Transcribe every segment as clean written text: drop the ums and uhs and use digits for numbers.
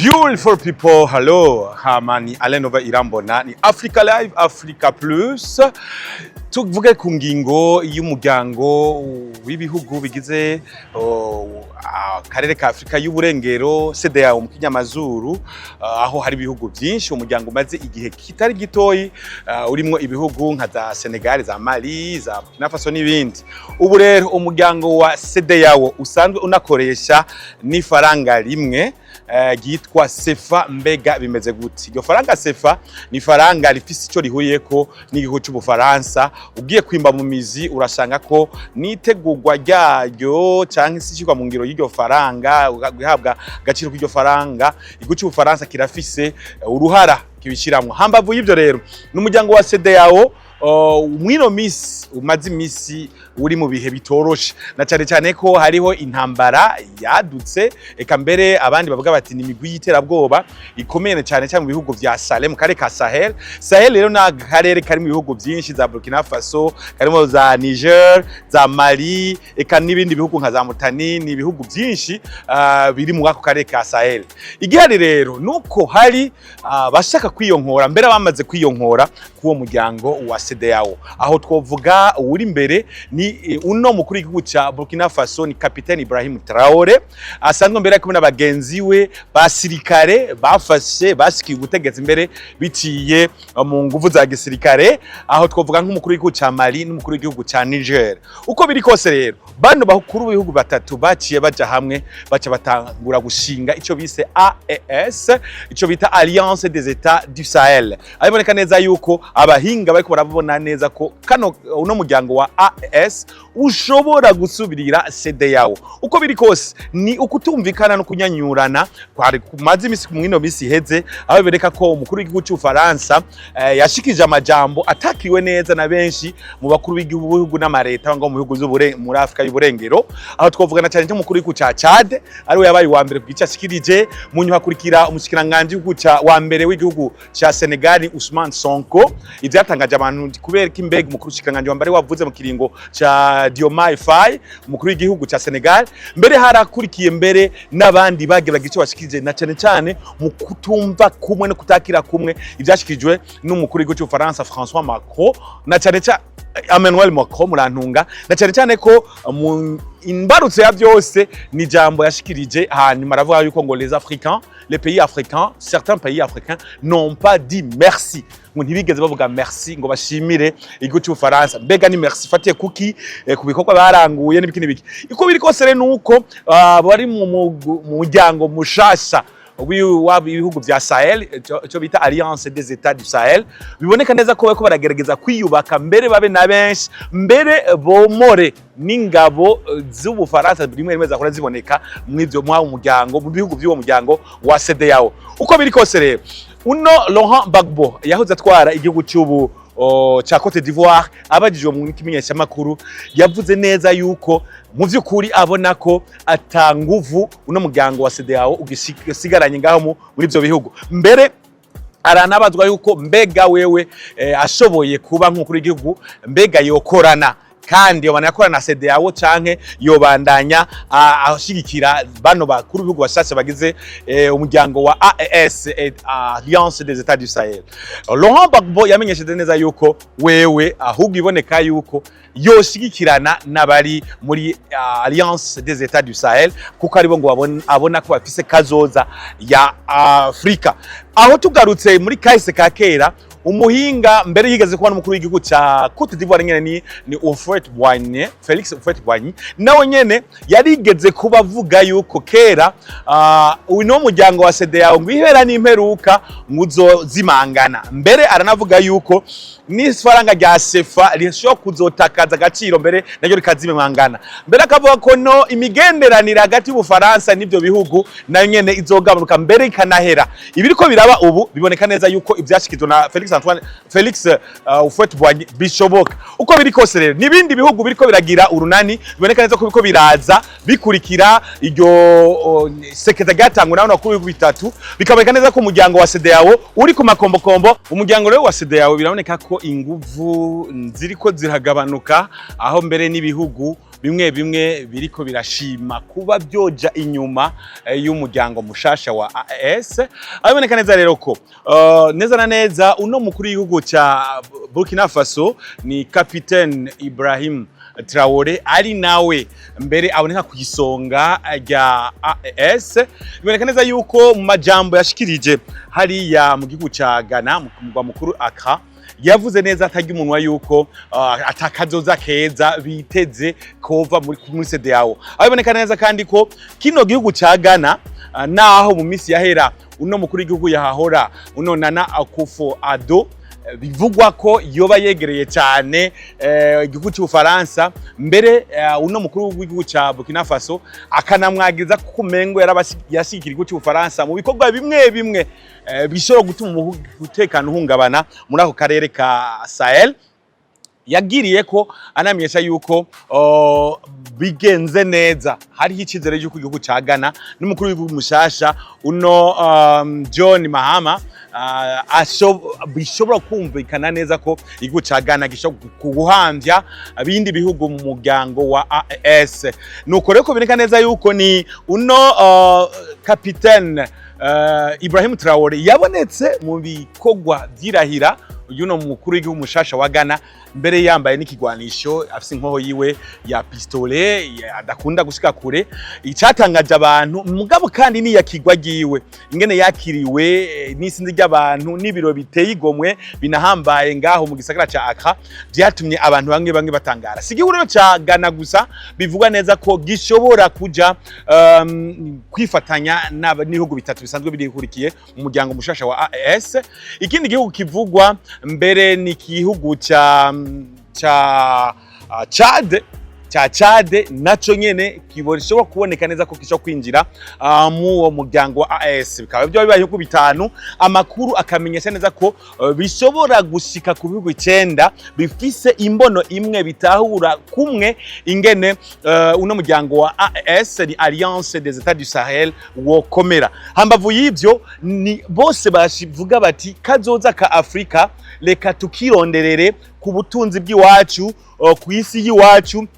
Beautiful people, hello. Hama ni Alain Nova Irambona, ni Africa Live, Africa Plus. Tuvuge ku ngingo y'umuryango w'ibihugu bigize akarere ka Afrika y'Uburengero, CEDEAO mu kinyamazuru, aho hari ibihugu byinshi. Umuryango umaze igihe kitari gitoyi, urimwo ibihugu nka za Senegal, za Mali, za Burkina Faso n'ibindi. Ubu rero umuryango wa CEDEAO usanzwe unakoresha n'ifaranga rimwe ryitwa CFA. Mbega bimeze gute? Iryo faranga CFA ni faranga rifise ico rihuriyeko n'igihugu c'Ubufaransa. Ugiye kwimba mu mizi, urasanga ko n'itegurwa ryaryo canke se ishirwa mu ngiro y'iryo faranga, guhabwa agaciro k'iryo faranga, igihugu c'Ubufaransa kirafise uruhara kibishiramwo. Hambavu y'ivyo rero, n'umuryango wa CEDEAO mwino misi umaze imisi uri mu bihe bitoroshe, na cane cane ko hariho intambara yadutse, eka mbere abandi bavuga bati ni imigwi y'iterabwoba ikomeye cyane cyane mu bihugu vya Sahel, mu karere ka Sahel. Sahel rero ni akarere kari mu bihugu byinshi, za Burkina Faso, karimo za Niger, za Mali, eka n'ibindi bihugu nka za Mauritania. Ni ibihugu byinshi biri mu ako karere ka Sahel. Igihari rero nuko hari abashaka kwiyonkora, mbere bamaze kwiyonkora k'uwo muryango wa CEDEAO. Aho twovuga uri imbere ni uno mukuru w'igihugu ca Burkina Faso, ni Capitaine Ibrahim Traore, asanzwe mbere ari kumwe na bagenzi we basirikare bafashe, bashikiye ubutegetsi mbere biciye mu nguvu za gisirikare. Aho twovuga nk'umukuru w'igihugu ca Mali n'umukuru w'igihugu ca Niger. Uko biri kose rero, bano bakuru b'ibihugu batatu baciye baja hamwe, baca batangura gushinga ico bise AES, ico bita Alliance des États du Sahel. Abiboneka neza yuko abahinga bariko barabona neza ko kano uno muryango wa AES ushobora gusubirira CEDEAO. Uko biri kose, ni ukutumvikana no kunyanyurana kwari kumaze imisi mwino misi iheze, aho bereka ko umukuru w'igihugu cy'Ufaransa yashikije amajambo atakiwe neza na benshi mu bakuru b'igihugu n'amareta ngo mu bihugu muri Afrika y'Uburengero. Aho twovugana cyane cy'umukuru w'igihugu ca Chad, ariwe yabaye uwa mbere kugica ashikirije. Mu nyuma hakurikira umushikiranganji w'igihugu ca wa mbere w'igihugu ca Senegal, Ousmane Sonko. Ivyatangaje abantu kubera ko imbega umukuru w'ushikiranganji wa mbere wavuze mu kiringo ca Diomaye Faye, umukuru w'igihugu ca Senegal. Mbere harakurikiye mbere n'abandi bageraga ico bashikirije, na cyane cyane mu kutumva kumwe no kutakira kumwe ivyashikirijwe n'umukuru w'igihugu cy'Ubufaransa François Macron, na cyane cyane Emmanuel Macron, murantunga, na cyane cyane ko mu imbarutso ya byose ni jambo yashikirije, hanyuma aravuga yuko ngo les Africains, les pays africains, certains pays africains n'ont pas dit merci, ngo ntibigeze bavuga merci, ngo bashimire igihugu cy'Ubufaransa. Mbega ni merci fatiye kuki ku bikorwa baranguye n'ibiki n'ibiki? Uko biri kose rero, nuko bari mu muryango mushasha w'ibihugu vya Sahel, ico bita Alliance des États du Sahel, biboneka neza ko bariko baragerageza kwiyubaka, mbere babe na benshi, mbere bomore n'ingabo z'Ubufaransa rimwe rimwe zakora ziboneka mw'ivyo mwa muryango, mu bihugu by'uwo muryango wa CEDEAO. Uko biri kose rero, uno Laurent Gbagbo yahoze atwara igihugu cy'ubu ca Cote d'Ivoire, abajijwe mu kimenyeshamakuru, yavuze neza yuko mu vy'ukuri abona ko ata nguvu uno muryango wa CEDEAO ugisigaranye ngaho muri ivyo bihugu. Mbere aranabazwa yuko mbega wewe ashoboye kuba nk'umukuru w'igihugu, mbega yokorana kandi yobana yakorana na CEDEAO canke yobandanya ashigikira bano bakuru b'ibihugu bashasha bagize umuryango wa AES, Alliance des États du Sahel. Laurent Gbagbo yamenyesheje neza yuko wewe ahubwo iboneka yuko yoshigikirana n'abari muri Alliance des États du Sahel, kuko aribo ngo abona ko bafise kazoza ya Afrika. Aho tugarutse muri kahise ka kera, umuhinga mbere yigeze kuba n'umukuru w'igihugu ca Cote d'Ivoire nyene ni Houphouët Boigny, Felix Houphouët Boigny, nawe nyene yarigeze kuba avuga yuko kera uno muryango wa CEDEAO ngo ihera n'imperuka ngo uzozimangana. Mbere aranavuga yuko n'ifaranga rya CFA rishobora kuzotakaza agaciro, mbere naryo rikazimangana. Mbere akavuga ko no imigenderanire hagati y'Ubufaransa n'ivyo bihugu nayo nyene izogabanuka, mbere ikanahera. Ibiriko biraba ubu biboneka neza yuko ivyashikirijwe na Felix Antoine Felix Houphouët Boigny bishoboka. Uko biri kose rero, n'ibindi bihugu biriko biragira urunani, biboneka neza ko biriko biraza bikurikira iryo sekeza ryatangwe n'abo bakuru b'ibihugu bitatu, bikaboneka neza ko umuryango wa CEDEAO uri ku makombokombo. Umuryango rero wa CEDEAO biraboneka ko inguvu ziriko ziragabanuka, aho mbere n'ibihugu bimwe bimwe biriko birashima kuba byoja inyuma y'umuryango mushasha wa AES. Aho biboneka neza rero ko neza na neza uno mukuru w'igihugu ca Burkina Faso ni Capitaine Ibrahim Traore, ari nawe mbere aboneka ku isonga rya AES. Biboneka neza yuko mu majambo yashikirije hariya mu gihugu ca Ghana, mu mugwa mukuru Accra, yavuze neza atarya umunwa yuko atakazoza keza biteze kova muri CEDEAO. Aho biboneka neza kandi ko kino gihugu ca Ghana, naho mu minsi yahera uno mukuru w'igihugu yahahora, uno Nana Akufo Addo, bivugwa ko yoba yegereye cyane igihugu cy'Ubufaransa, mbere uno mukuru w'igihugu ca Burkina Faso akanamwagiriza ko kumengo yarabashyigikira igihugu cy'Ubufaransa mu bikorwa bimwe bimwe bishobora gutuma umutekano uhungabana muri ako karere ka Sahel. Yagiriye ko anamenyesha yuko bigenze neza hariho icyizere y'uko igihugu ca Ghana n'umukuru w'igihugu mushasha uno John Mahama bishobora kumvikana neza ko igihugu ca Ghana gishobora guhamvya ibindi bihugu mu muryango wa AES. Nuko rero ko biboneka neza yuko ni uno Capitaine Ibrahim Traore yabonetse mu bikorwa vy'irahira yuno mukuru w'igihugu mushasha wa Ghana, mbere yambaye n'ikigwanisho, afise inkoho yiwe ya pistolet adakunda gushika kure. Icatangaje abantu mugabo kandi ni yakigwa ryiwe, ingene yakiriwe n'isinzi ry'abantu n'ibiro biteye igomwe binahambaye ngaho mu gisagara ca Accra, vyatumye abantu bamwe bamwe batangara. Si igihugu rero ca Ghana gusa bivugwa neza ko gishobora kuja kwifatanya n'ibihugu bitatu bisanzwe birihurikiye mu muryango mushasha wa AES. Ikindi gihugu kivugwa mbere ni igihugu ca Chad, ca Chad naco nyene gishobora kuboneka neza ko gishobora kwinjira mu uwo muryango wa AES, bikaba byo bibaye ibihugu bitanu. Amakuru akamenyesha neza ko bishobora gushika ku bihugu 9 bifise imbono imwe, bitahura kumwe ingene uno muryango wa AES, ni Alliance des États du Sahel, wokomera. Hambavu y'ivyo, ni bose bashivuga bati: "Kazoza ka Afrika reka tukironderere ku butunzi bw'iwacu, ku isi y'iwacu,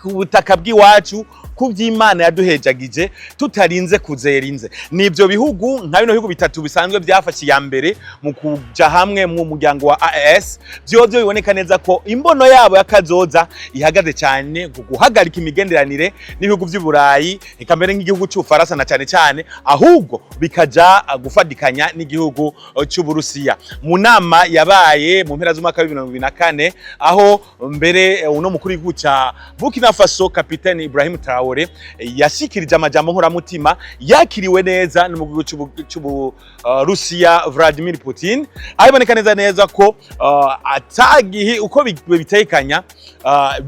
ku butaka bw'iwacu, ku by'Imana yaduhejagije, tutarinze kuzera inze." Nivyo bihugu nka bino bihugu bitatu bisanzwe byafashe iya mbere mu kuja hamwe mu muryango wa AES, vyovyo biboneka neza ko imbono yabo y'akazoza ihagaze cyane ku guhagarika imigenderanire n'ibihugu vy'i Burayi, eka mbere nk'igihugu c'Ubufaransa na cyane cyane, ahubwo bikaja gufadikanya n'igihugu c'Uburusiya. Mu nama yabaye mu mpera z'umwaka wa 2024, aho mbere uno mukuru w'igihugu ca Burkina Faso, Capitaine Ibrahim Traore, yashikirije amajambo nkoramutima yakiriwe neza n'umukuru c'Uburusiya Vladimir Putin, aho iboneka neza neza ko atagihe uko bitekanya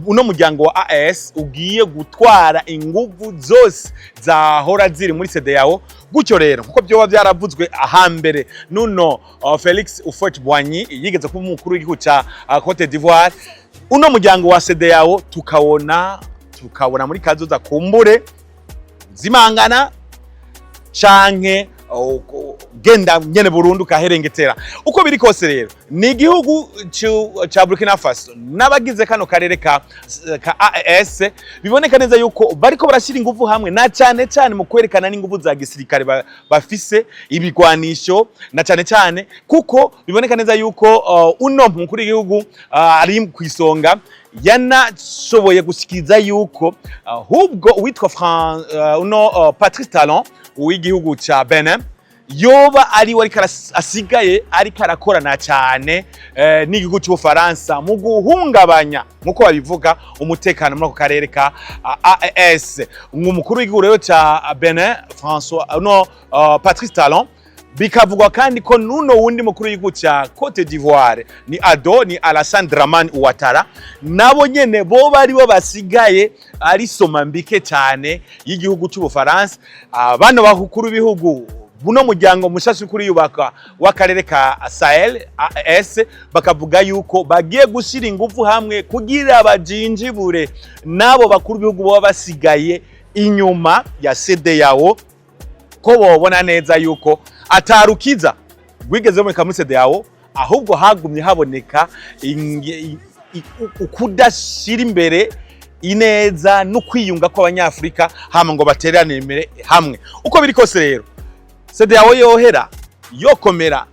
uno muryango wa AES ugiye gutwara inguvu zose zahora ziri muri CEDEAO. Gutyo rero, nkuko byoba byaravuzwe ahambere nuno Felix Houphouët-Boigny yigeze kuba umukuru w'igihugu ca Cote d'Ivoire, uno muryango wa CEDEAO tukabona muri kazoza kumbure zimangana canke genda nyene burundu kaherengetera. Uko biri kose rero, ni igihugu ca Burkina Faso n'abagize kano karere ka AES biboneka neza yuko bariko barashyira ingufu hamwe, na cyane cyane mu kwerekana n'ingufu za gisirikare bafise ibigwanisho, na cyane cyane kuko biboneka neza yuko uno mukuru w'igihugu ari ku isonga yanashoboye gushikiriza yuko ahubwo uwitwa uno Patrice Talon w'igihugu ca Benin yoba ari we ariko asigaye ariko arakorana cyane n'igihugu cy'Ubufaransa mu guhungabanya, nk'uko babivuga, umutekano muri ako karere ka AES. Umukuru w'igihugu rero ca Benin, François no Patrice Talon, bikavugwa kandi ko nuno wundi mukuru w'igihugu ca Cote d'Ivoire ni Ado, ni Alassane Dramane Ouattara, nabo nyene bo bari bo basigaye ari somambike cyane y'igihugu cy'Ubufaransa. Bano bakuru b'ibihugu buno muryango mushasha uri kuriyubaka w'akarere ka Sahel AES bakavuga yuko bagiye gushyira ingufu hamwe kugira bajinjibure n'abo bakuru b'ibihugu baba basigaye inyuma ya CEDEAO, ko bobona neza yuko atarukiza rwigeze ruboneka muri CEDEAO, ahubwo hagumye haboneka ukudashyira imbere Ineza no kwiyunga kw'Abanyafurika hama ngo baterane imbere hamwe. Uko biri kose rero, CEDEAO yohera, yokomera,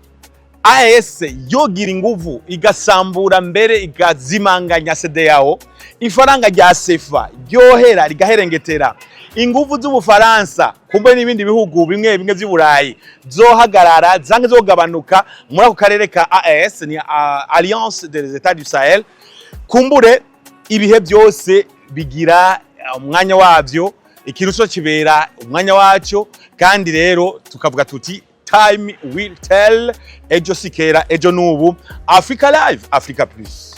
AES yogira inguvu igasambura mbere igazimanganya CEDEAO, ifaranga rya CFA ryohera rigaherengetera, inguvu z'Ubufaransa kumbe n'ibindi bihugu bimwe bimwe vy'Uburayi zohagarara zanke zogabanuka muri ako karere ka AES, ni Alliance des États du Sahel. Kumbure ibihe byose bigira umwanya wavyo, ikintu kibera umwanya wacyo. Kandi rero tukavuga tuti "Time will tell." Ejo si kera, ejo nubu. Africa Live, Africa Plus.